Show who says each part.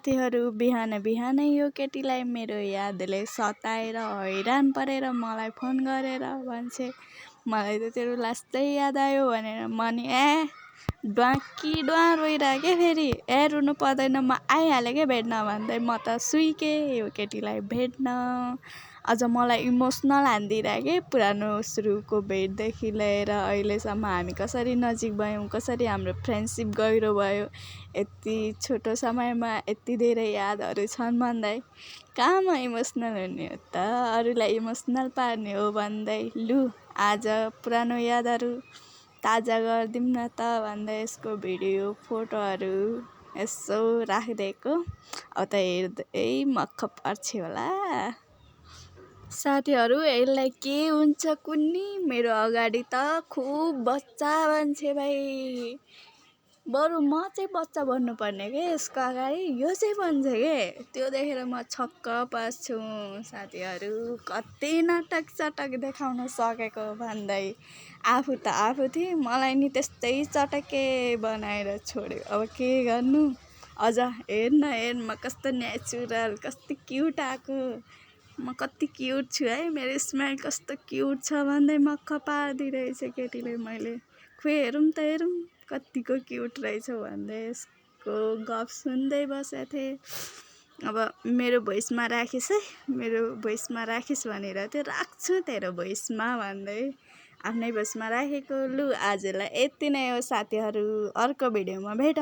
Speaker 1: साथीहरू बिहान बिहानै यो केटीलाई मेरो यादले सताएर हैरान परेर मलाई फोन गरेर भन्छे मलाई त तेरो लास्टै याद आयो भनेर म नि कि डुवा रोइरहेको फेरि रुनु पर्दैन म आइहालेँ के भेट्न भन्दै म त सुइके यो केटीलाई भेट्न अझ मलाई इमोसनल हानिदिइरहेको पुरानो सुरुको भेटदेखि लिएर अहिलेसम्म हामी कसरी नजिक भयौँ कसरी हाम्रो फ्रेन्डसिप गहिरो भयो यति छोटो समयमा यति धेरै यादहरू छन् भन्दै कहाँमा इमोसनल हुने हो त अरूलाई इमोसनल पार्ने हो भन्दै लु आज पुरानो यादहरू ताजा गरिदिउँ न त भन्दै यसको भिडियो फोटोहरू यसो राखिदिएको अब त हेर्दै मक्ख पर्छ होला साथीहरू यसलाई के हुन्छ कुन्नी मेरो अगाडि त खुब बच्चा बन्छे भाइ बरु म चाहिँ बच्चा बन्नुपर्ने के यसको अगाडि यो चाहिँ बन्छ के त्यो देखेर म छक्क पर्छु साथीहरू कति नाटक चटक देखाउन सकेको भन्दै आफू त आफू थिएँ मलाई नि त्यस्तै चटके बनाएर छोड्यो अब के गर्नु अझ हेर्न म कस्तो नेचुरल कस्तो क्युट आएको म कति क्युट छु है मेरो स्माइल कस्तो क्युट छ भन्दै मक्ख पारिदिइरहेछ केटीले मैले खोइ हेरौँ त हेरौँ कतिको क्युट रहेछ भन्दै यसको गफ सुन्दै बसेको थिएँ अब मेरो भोइसमा राखिस् है मेरो भोइसमा राखिस् भनेर त्यो राख्छु तेरो भोइसमा भन्दै आफ्नै भोइसमा राखेको लु आजलाई यति नै हो साथीहरू अर्को भिडियोमा भेटौँ